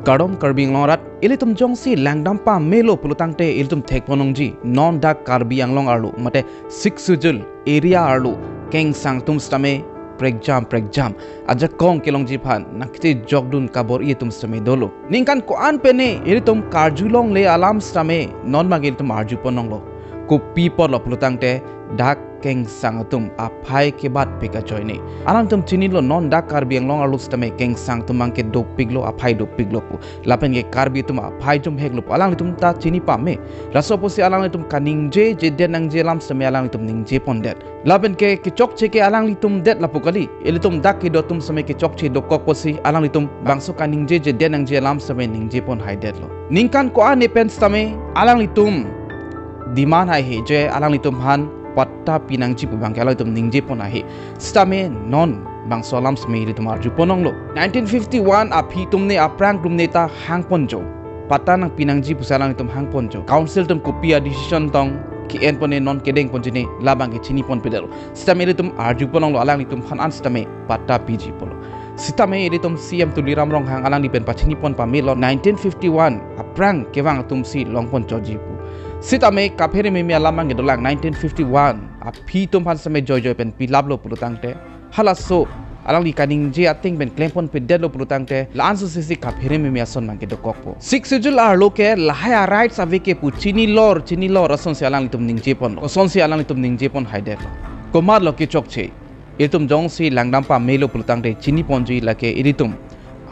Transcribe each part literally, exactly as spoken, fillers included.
Kardom Karbi Anglong arat, ilitum jongsi langdam pamelo pulotangte ilitum thekpon longji, non dak Karbi Anglong arlo, mate Sixth Schedule area arlo kengsang atum sitame prekjam prekjam ajakong kelongji aphan nangkachejokdun kabor-i atum sitame dolo. Ningkan ko-an pen ilitum karjulongle alam sitame non abang ilitum arjupon longlo. Kopi apotlo pulotangte dak kengsang atum aphai kebatpik ajoine. Alangtum chinilo non dak Karbi Anglong arlo sitame kengsang atum abangke dopiklo, aphai dopiklo pu. Lapen ke Karbi atum aphai jumheklo pu alanglitum ta chini pame. Laso apotsi alanglitum kaningjejedet nangji alam sitame alanglitum ningjepondet. Lapen ke kechokche ke alanglitum det lapu kali. Ilitum dak kedo atum sitame kechokche dokok apotsi alanglitum bangso kaningjejedet nangji alam sitame ningjepon haidetlo. Ningkan ko-an pen sitame alanglitum demand haihe je alanglitum aphan patta pinangji pu abangke alanglitum ningjepon haihe. Sitame non bangso alam sitame ilitum arjupon longlo. Nineteen fifty-one aphi atum ne aphrang atum ne ta hangponjo. Patta nangpinangji pusi alanglitum hangponjo. Council atum kopi a-decision tong ke-enpon ne non kedengponji ne labangke chiniponpedetlo. Sitame ilitum arjupon longlo alanglitum aphan an sitame patta piji pulo. Sitame ilitum C M Tuliram Ronghang alangli pen pachinipon pamelo nineteen fifty-one aphrang kevang atumsi longponchotji pu. Sitame kaphere meme alam abangke dolang nineteen fifty-one aphi atum aphan sitame joijoi pen pilaplo pulotangte. Halaso alangli kaningje ateng pen klemponpedetlo pulotangte la-an sosisi kaphere meme ason abangke dokokpo. Sixth Schedule arlo ke lahai a-rights ave ke pu chinilor chinilor asonsi alanglitum ningjeponlo. Asonsi alanglitum ningjepon haidetlo. Komatlo kechokche. Ilitum jongsi langdam pamelo pulotangte chiniponji lake ilitum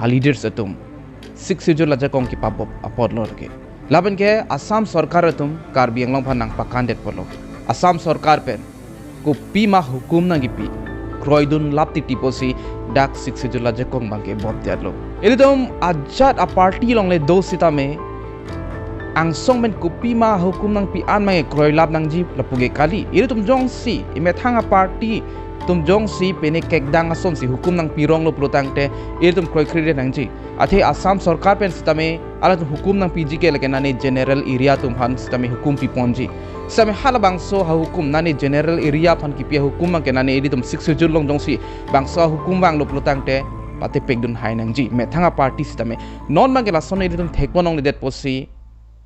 a-leaders atum Sixth Schedule ajakong kepabop apotlo ke. Lapen ke Assam sorkar atum Karbi Anglong aphan nangpakandetpolo. Assam sorkar pen kopima hukum nangkipi, kroidun lap titi pusi dak Sixth Schedule ajakong abangke bopdetlo. Ilitum ajat a-party along le do sitame angsong pen kopima hukum nangpi an abangke kroilap nangji lapu ke kali. Ilitum jongsi emethang a-party atum jongsi pine kekdang asonsi hukum nangpironglo pulotangte ilitum kroikredet nangji. Athe Assam sorkar pen sitame alangtum hukum nangpiji ke lake nane general area atum aphan sitame hukum piponji. Sitame halabangso ahukum nane general area aphan kipi ahukum abangke nane ilitum Sixth Schedule along jongsi bangso ahukum vanglo pulotangte patepekdun hai nangji. Methang a-party sitame non abangke lason ilitum thekpon longledet pusi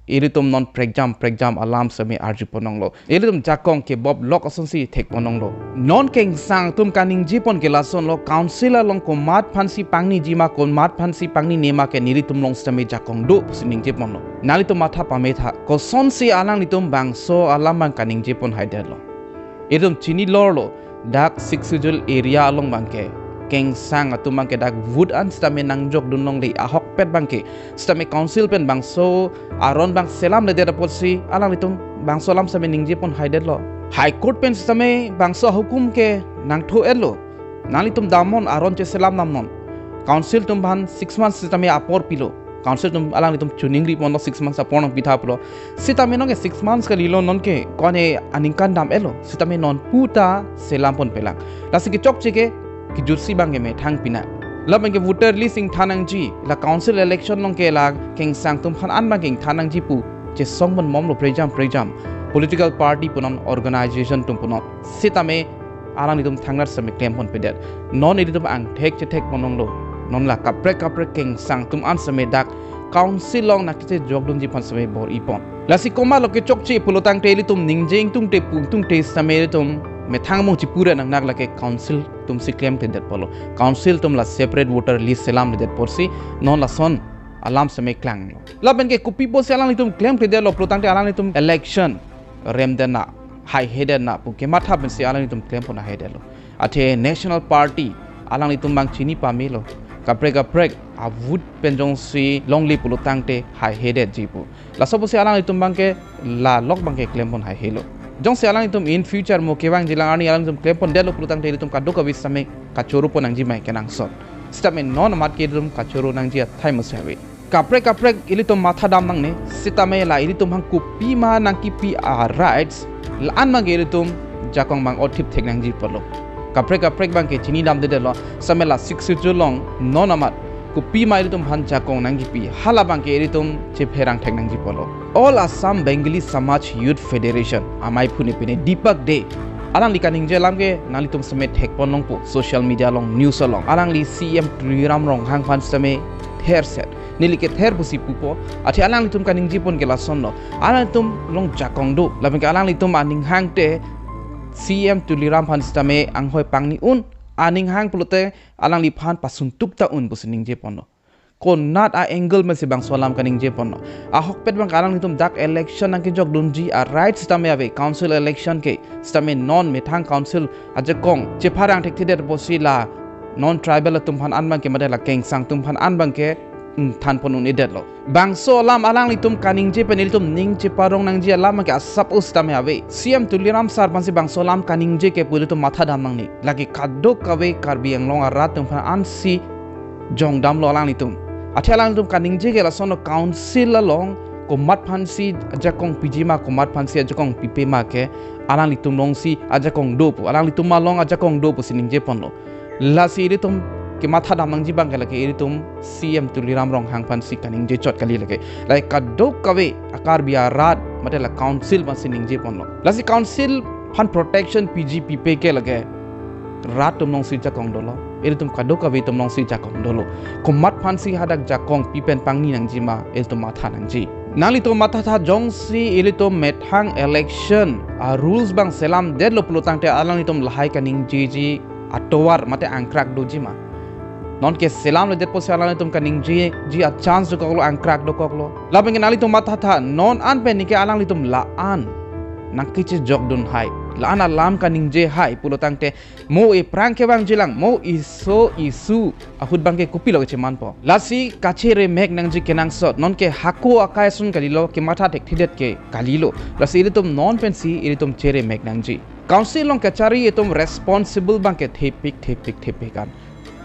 ilitum non prekjam prekjam alam sitame arjupon longlo. Ilitum jakong kebop lok asonsi thekpon longlo. Non kengsang atum kaningjepon ke lasonlo, council along komat aphansi pangniji ma, komat aphansi pangnine ma ke nelitum along sitame jakong do pusi ningjeponlo. Nanglitum matha pametha, kosonsi alanglitum bangso alam abang kaningjepon haidetlo. Ilitum chinilorlo, dak Sixth Schedule area along abangke kengsang atum abangke dak vote an sitame nangjokdun longle, ahokpet abangke sitame council pen bangso aron abang selamledet apotsi alanglitum bangso alam sitame ningjepon haidetlo. High Court pen sitame bangso ahukum ke nangtho-etlo. Nanglitum damnon, aron cheselam damnon. Council atum aphan six months sitame apor pilo. Council atum alanglitum choningriponlo, six months apor nangpitha pulo. Sitame nonke six months kalilo, nonke ko-an aningkan dam-etlo. Sitame non puta selamponpelang. Lasi kechokche ke kejutsi abangke methang pina. Lapen ke voter list ingthan nangji, la council election along ke la kengsang atum aphan an abangke ingthan nangji pu chesongponbomlo prekjam prekjam political party punon, organization atum punon. Sitame alanglitum thangnat sitame klemponpedet. Non ilitum angthek chethekpon longlo. Non la kaprek kaprek kengsang atum an sitame dak council along nangkachejokdunji aphan sitame bor-ipon. Lasi komatlo kechokche pulotangte ilitum ningje ingtungte pu ingtungte sitame ilitum methang mung chipura nangnak lake council atumsi klemthedetpolo. Council atum la separate voter list selamledet apotsi non lason alam sitame klanglo. Lapen ke kopi pusi alanglitum klemthedetlo pulotangte alanglitum election remdetna, haihedetna pu kematha pensi alanglitum klempon haihedetlo. Athe National Party alanglitum abang chini pamelo. Kaprek kaprek a-vote pen jongsi longle pulotangte haihedetji pu. Laso pusi alanglitum abangke la lok abangke klempon haihelo. Jongsi alanglitum in future mo kevangjilang arni alanglitum klempondetlo pulotangte ilitum kadokave sitame kachoropon nangji mai kenangsot. Sitame non amat ke ilitum kachoro nangji athai musi ave. Kaprek kaprek ilitum matha dam nangne, sitame la ilitum abang kopima nangkipi a-rights, la-an abangke ilitum jakong abang othip thek nangji pulo. Kaprek kaprek abangke chinidamdedetlo, sitame la Sixth Schedule along non amat kopima ilitum aphan jakong nangkipi, hala abangke ilitum chepherang thek nangji pulo. All Assam Bengali Samaj Youth Federation amei aphu ne pine Deepak Dey, alangli kaningje alam ke nanglitum sitame thekpon longpo, social media along, news along. Alangli C M Tuliram Ronghang aphan sitame therset Neli kether pusi pupo, athe alanglitum kaningje pon ke lasonlo. Alanglitum along jakong do, lapen ke alanglitum aning hangte C M Tuliram aphan sitame anghoi pangni un, aning hang pulote alangliphan pasuntuk ta un pusi ningje ponlo. Konat a-angle pensi bangso alam kaningje ponlo. Ahokpet abang alanglitum dak election nangkejokdunji a-right sitame ave, council election ke sitame non methang council ajakong chepharang thekthedet apotsi la non-tribal atum aphan an abang ke mate la kengsang atum aphan an abang ke ingthan pon un-edetlo. Bangso alam alanglitum kaningje pen ilitum ning cheparong nangji alam ke asap-o sitame ave. C M Tuliram sir aphansi bangso alam kaningje ke pu ilitum matha dam nangne. Lake kadokave Karbi Anglong arat atum aphan ansi jongdamlo alanglitum. Athe alanglitum kaningje ke lasonlo, council along komat aphansi ajakong piji ma, komat aphansi ajakong pipe ma ke alanglitum alongsi ajakong do pu, alanglitum along ajakong do pusi ningje ponlo. Lasi ilitum kematha dam nangji abang ke lake ilitum C M Tuliram Ronghang aphansi kaningje chot kali lake. Lake kadokave a-Karbi arat mate la council aphansi ningje ponlo. Lasi council aphan protection piji pipe ke lake rat atum alongsi jakong dolo, ilitum kadokave atum alongsi jakong dolo. Komat aphansi hadak jakong pi pen pangni nangji ma, ilitum matha nangji. Nanglitum mathatha, jongsi ilitum methang election a-rules abang selamdetlo pulotangte alanglitum lahai kaningjeji atovar mate angkrak doji ma? Nonke selamledet apotsi alanglitum kaningjeji a-chance dokoklo, angkrak dokoklo. Lapen ke nanglitum mathatha, non an pen neke alanglitum la-an nangkechejokdun hai, la-an alam kaningje hai pulotangte mo ephrang kevangjilang, mo iso isu ahut abang ke kopilo kechemanpo? Lasi kacheremek nangji kenangsot, nonke hako akai ason kalilo, kematha thekthedet ke kalilo. Lasi ilitum non pensi ilitum cheremek nangji. Council along kachari atum responsible abang ke thepik thepik thepik an.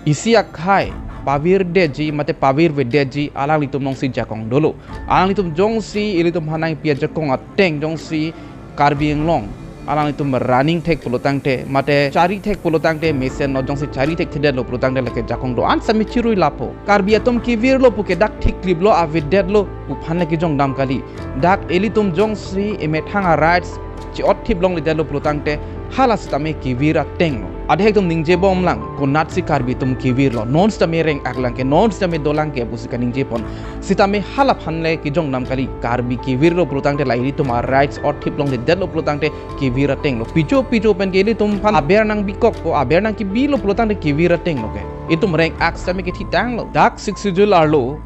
Isi akhai pavirdetji mate pavirvedetji alanglitum alongsi jakong dolo. Alanglitum jongsi ilitum aphan nangpi ajakong ateng jongsi Karbi Anglong alanglitum running thek pulotangte mate chari thek pulotangte, mesenlo, jongsi chari thekthedetlo pulotangte lake jakong do-an sitame chirui lapo. Karbi atum kevirlo pu ke dak thikkliplo, avedetlo pu aphan lake jongdam kali. Dak ilitum jongsi emethang a-rights che-otthip longledetlo pulotangte hala sitame kevir atenglo. Adhek atum ningjebomlang, konatsi Karbi atum kevirlo, non sitame reng-aklang ke, non sitame dolang ke pusi kaningje pon. Sitame hala aphan le kejongdam kali. Karbi kevirlo pulotangte, la ilitum a-rights otthip longledetlo pulotangte kevir atenglo. Pijo pijo pen ke ilitum aphan aber nangbikokpo, aber nangkebilo pulotangte kevir atenglo ke. Itum reng-ak sitame kethitanglo. Dak Sixth Schedule arlo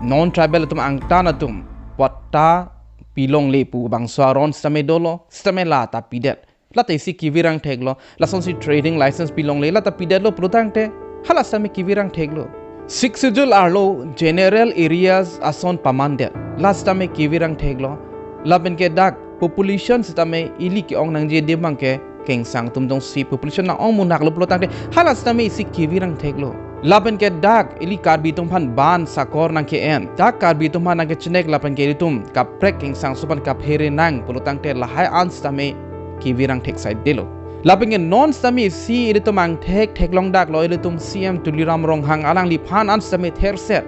non-tribal atum angtan atum patta pilongle pu bangso aron sitame dolo, sitame la ta pidet. La ta isi kevir angtheklo, lasonsi trading license pilongle, la ta pidetlo pulotangte hala sitame kevir angtheklo. Sixth Schedule arlo general areas ason pamandet, la sitame kevir angtheklo. Lapen ke dak population sitame ili ke-ong nangji adim abang ke kengsang atum jongsi population nang-ong munaklo pulotangte hala sitame isi kevir angtheklo. Lapen ke dak ili Karbi atum aphan ban sakor nangke-en, dak Karbi atum aphan nangkechenek lapen ke ilitum kaprek kengsangso aphan kaphere nang pulotangte lahai an sitame kevir angthek saidelo. Lapen ke non sitame isi ilitum angthek theklongdaklo, ilitum C M Tuliram Ronghang alangliphan an sitame therset.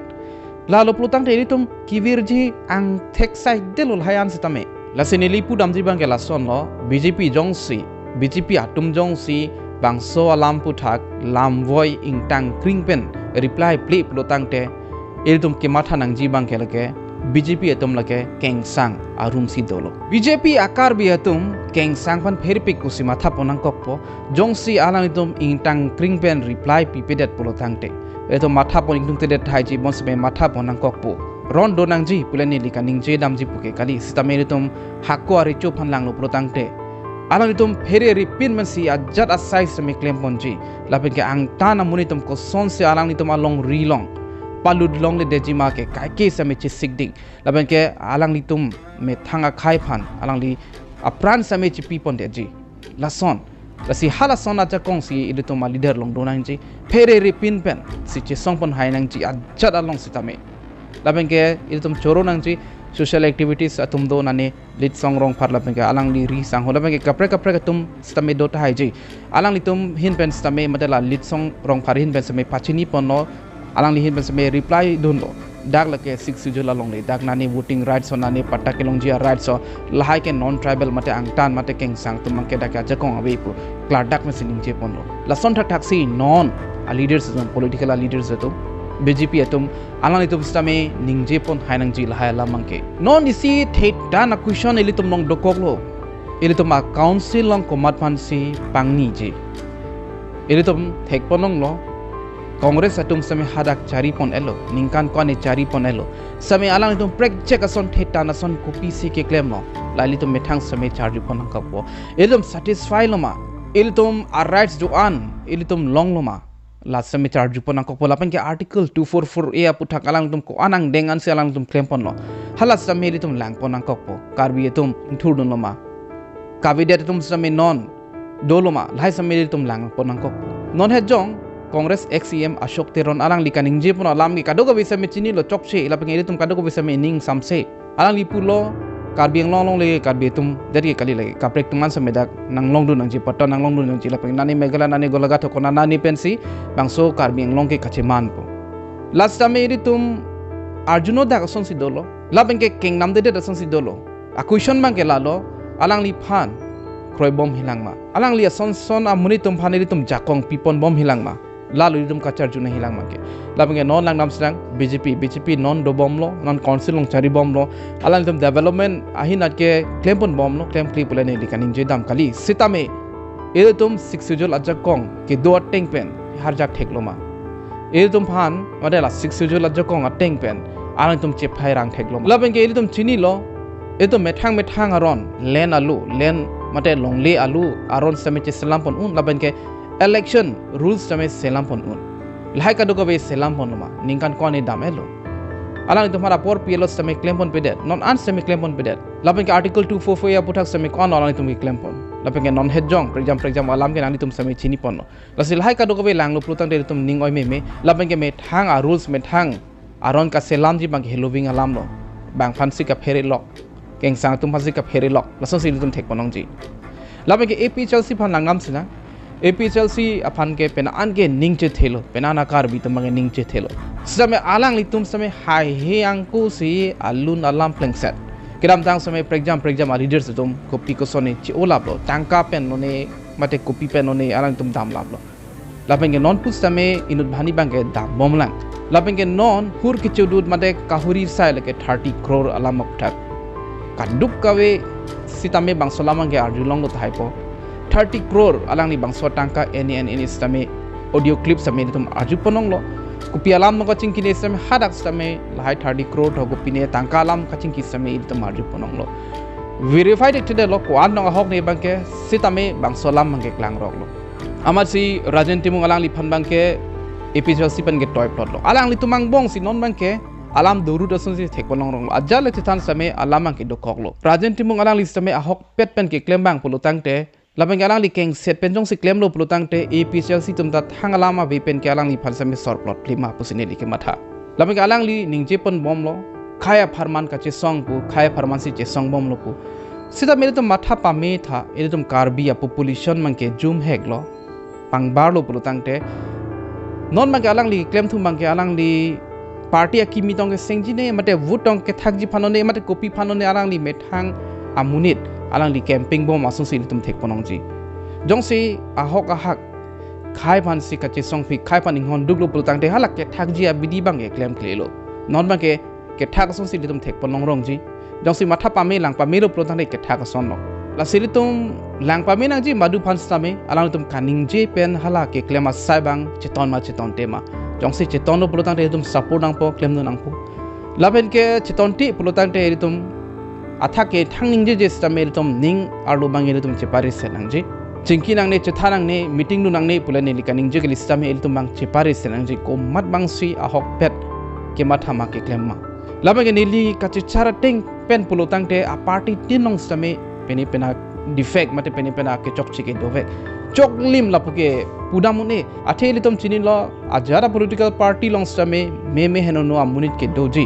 Lalo pulotangte ilitum kevirji angthek saidelo lahai an sitame. Lasi neli pudamji abang ke lasonlo, B J P jongsi, B J P atum jongsi bangso alam aphuthak lamvoi ingtang kring pen reply ple pulotangte ilitum kematha nangji abang ke lake B J P atum lake kengsang arumsi dolo. B J P a-Karbi atum kengsang aphan pherepik pusi matha pon nangkokpo, jongsi alanglitum ingtang kring pen reply pipedet pulotangte. Ilitum matha pon ingtungtedet haiji, bonsitame matha pon nangkokpo. Ron do nangji pule neli kaningje damji pu ke kali, sitame ilitum hako arecho aphan langlo pulotangte alanglitum phere ripin pensi ajat asai sitame klemponji. Lapen ke angtan amonit atum kosonsi alanglitum alongri along palut longledetji ma ke kaike sitame chesikding. Lapen ke alanglitum methang akhai aphan alangli apran sitame chepipondetji. Lason, lasi halason ajakongsi ilitum a-leader along do nangji. Phere ripin pensi chesongpon hai nangji ajat along sitame. Lapen ke ilitum choro nangji, social activities atum do, nane Litsong Rongphar lapen ke alangli ri sangho lapen ke kaprek kaprek atum sitame do tahaiji. Alanglitum ahin pen sitame mate la Litsong Rongphar ahin pen sitame pachini ponlo, alangli ahin pen sitame reply dunlo. Dak lake Sixth Schedule alongle, dak nane voting rights o, nane patta kelongji a-rights o, lahai ke non-tribal mate angtan mate kengsang atum abang ke dak ajakong ave pu klardak pensi ningje ponlo. Lason thakthaksi non a-leaders atum, political a-leaders atum B J P atum alanglitum sitame ningje pon hai nangji lahai alam abangke. Non isi theta na question ilitum along dokoklo. Ilitum a council along komat aphansi pangniji. Ilitum thek pon longlo. Congress atum sitame hadak chari pon-etlo, ningkan ko-an chari pon-etlo. Sitame alanglitum prekjak ason theta na ason kopisi keklemlo, la ilitum methang sitame charju pon nangkokpo. Ilitum satisfy loma? Ilitum a rights do-an ilitum longloma? La sitame charju pon nangkokpo. Lapen ke Article two four four A aputhak alangtum ko-an angdeng ansi alangtum klem ponlo, hala sitame ilitum lang pon nangkokpo. Karbi atum ingthurdun loma? Kavedet atum sitame non doloma? Lahai sitame ilitum lang pon nangkokpo. Non het jong Congress ex C M Ashok Teron alangli kaningje pon alam ke kadokave sitame chinilo, chokche, lapen ke ilitum kadokave sitame ning samse. Alangli pulo, Karbi Anglong along le Karbi atum det ke kali lake, kaprek atum an sitame dak nanglongdun nangji, patta nanglongdun nangji, lapen nani Meghalaya, nani Golaghat, Hokona, nani pensi bangso Karbi Anglong ke kachemanpo. La sitame ilitum arjuno dak asonsi dolo, lapen ke kengnamdedet asonsi dolo. A question abangke lalo, alangliphan kroibom hilangma? Alangli ason son amonit atum aphan ilitum jakong piponbom hilangma? Lalo ilitum kacharjunang hilangma ke. Lapen ke non langdam sedang B J P, B J P non dobomlo, non council along charibomlo. Alangtum development ahin at ke klemponbomlo, klemkle pu le neli kaningje dam kali. Sitame ilitum Sixth Schedule ajakong kedo ateng pen harjak thekloma? Ilitum aphan mate la Sixth Schedule ajakong ateng pen alangtum chephairang thekloma? Lapen ke ilitum chinilo, ilitum methang methang aron, land alu, land mate longle alu aron sitame cheselam pon un, lapen ke election rules sitame selam pon un. Lahai kadokave selam ponloma? Ningkan ko-an dam-etlo. Alangtum aphan apor pi-etlo sitame klem ponpedet, non an sitame klem ponpedet. Lapen ke Article two four four A aputhak sitame ko-an alangtum keklem pon? Lapen ke non het jong prekjam prekjam alam ke nanglitum sitame chini ponlo. Lasi lahai kadokave langlo pulo tangte ilitum ning oi meme. Lapen ke methang a rules, methang aron kaselamji abangke heloving alamlo. Bang aphansi kaphere lok, kengsang atum aphansi kaphere lok, lasonsi ilitum thek pon longji. Lapen ke A P H L C aphan langdam sedang. A P H L C aphan ke penang an ke ning chethelo, penang an a Karbi atum abangke ning chethelo. Sitame alanglitum sitame haihe angko si alun alam plengset. Kedamtang sitame prekjam prekjam a leaders atum kopi kosonne chi-olaplo, tangka pen lone mate kopi pen lone alangtum damlaplo. Lapen ke non pusitame inut banghini abangke dambomlang. Lapen ke non hur kechodut mate kahuri sai lake thirty crore alam aputhak. Kadokave sitame bangso alam abangke arjulonglo tahai po. Thirty crore alangli bangso tangka eni eni eni sitame audio clip sitame ilitum arju pon longlo. Kopi alam nangkachingkine sitame hadak sitame lahai thirty crore tho kopine tangka alam kachingki sitame ilitum arju pon longlo. Verify thekthedetlo ko-an nang ahok ne abangke, sitame bangso alam abangke klangroklo. Amatsi Rajen Timung alangliphan abangke A P H L C pen ke toiplotlo. Alanglitum angbong si non abangke alam dorut asonsi thek pon longronglo. Ajat le chethan sitame alam abangke dokoklo. Rajen Timung alangli sitame ahokpet pen keklem abang pulo tangte, lapen ke alangli kengset pen jongsi klemlo pulo tangte, A P H L C atum ta thang alam ave pen ke alangliphan sitame sorplot klima pusi neli kematha. Lapen ke alangli ningje ponbomlo, khei apharman kachesong pu, khei apharman si chesongbomlo pu. Sitame ilitum matha pametha, ilitum Karbi a population abangke jumheklo, pangbarlo pulo tangte, non abangke alangli klemthum abangke alangli party akimi tong kesengji ne, mate vote tong kethakji aphan lone, mate kopi aphan lone alangli methang amonit alangli campaign bom asonsi ilitum thek pon longji. Jongsi ahok ahak khei aphansi kachesongpik, khei aphan inghon duklo pulo tangte hala kethakji abidi abangke klemklelo. Non abangke kethak asonsi ilitum thek pon longrongji. Jongsi matha pame lang pamelo pulo tangte kethak asonlo. Lasi ilitum lang pame nangji madu aphan sitame, alangtum kaningje pen hala keklem asai abang cheton ma chetontema. Jongsi chetonlo pulo tangte ilitum support nangpo, klemdun nangpo. Lapen ke chetonte pulo tangte ilitum athak kethang ningjeje sitame ilitum ning arlo abang ilitum chepare se nangji. Chingki nangne, chethan nangne, meeting dun nangne pu le neli kaningje kali sitame ilitum abang chepare se nangji, komat abangsi ahokpet kematha ma keklem ma. Lapen ke neli kachechar ateng pen pulo tangte a party tin along sitame pene pena defect mate pene pena kechokche kedovek. Choklim lapu ke pudam un-e, athe ilitum chinilo ajat a political party along sitame meme henono amonit kedoji.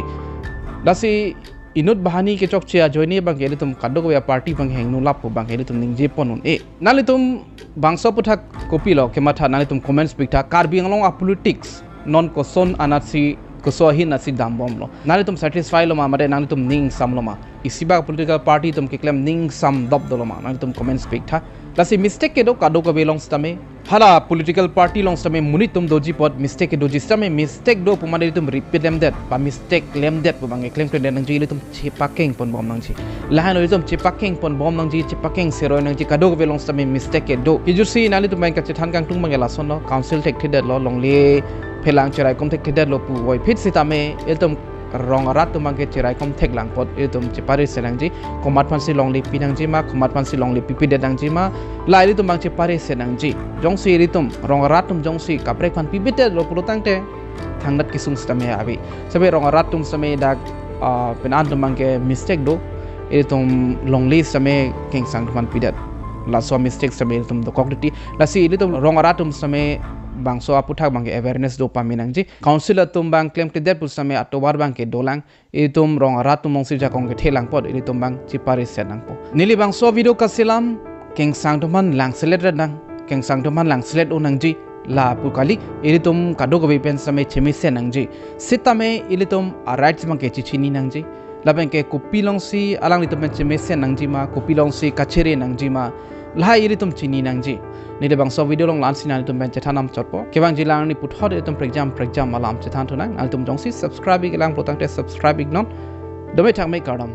Lasi inut banghini kechokche ajoine abangke ilitum kadokave a party abang hengno lapu abangke ilitum ningje pon un-e. Nanglitum bangso aputhak kopilo kematha, nanglitum comments piktha. Karbi Anglong a politics non koson anatsi, koso ahin anatsi dambomlo? Nanglitum satisfy loma mate nanglitum ning ingsamloma? Isi bak political party atum keklem ning ingsamdop doloma? Nanglitum comments piktha. Lasi mistake kedo kadokave along sitame, hala political party along sitame monit atum doji apot mistake kedoji sitame, mistake do pu mane ilitum repeat lemdet, pa mistake lemdet pu abang klem klem nangji, ilitum chepakeng ponbom nangji. Lahenlo ilitum chepakeng ponbom nangji, chepakeng seroi nangji, kadokave along sitame mistake kedo. Kejutsi nanglitum abang kachethan kangtung abang lason lo, council thekthedetlo, longle phelang cheraikom thekthedetlo puvoiphit sitame, ilitum rong arat atum abang ke cheraikom theklang apot ilitum chepari se nangji, komat aphansi longle pi nangji ma, komat aphansi longle pipedet nangji ma, la ilitum abang chepari se nangji. Jongsi ilitum rong arat atum jongsi kaprek aphan pipedetlo pulo tangte, thangnat kesung sitame ave. Sitame rong arat atum sitame dak, ah, pen-an atum abang ke mistake do, ilitum longle sitame kengsang atum aphan pidet. Laso mistake sitame ilitum dokok titi. Lasi ilitum rong arat atum sitame bangso aputhak abang ke awareness do pame nangji. Council atum abang klemkledet pu sitame atovar abang ke dolang. Ilitum rong arat atum alongsi jakong kethe lang apot ilitum abang chepari se nangpo. Neli bangso video kaselam, kengsang atum aphan langselet ret nang, kengsang atum aphan langselet un nangji, lapu kali, ilitum kadokave pen sitame chemesen nangji. Sitame ilitum a-rights abang ke chechini nangji. Lapen ke kopi alongsi alanglitum pen chemesen nangji ma, kopi alongsi kachere nangji ma, lahai ilitum chini nangji. Neli bangso video along la-ansi nanglitum pen chethan nangchotpo. Kevangji alang arni puthot ilitum prekjam prekjam alam chethan thunang. Nanglitum jongsi subscribe ik lang pulo tangte subscribe iknon. Dome thakme, kardom.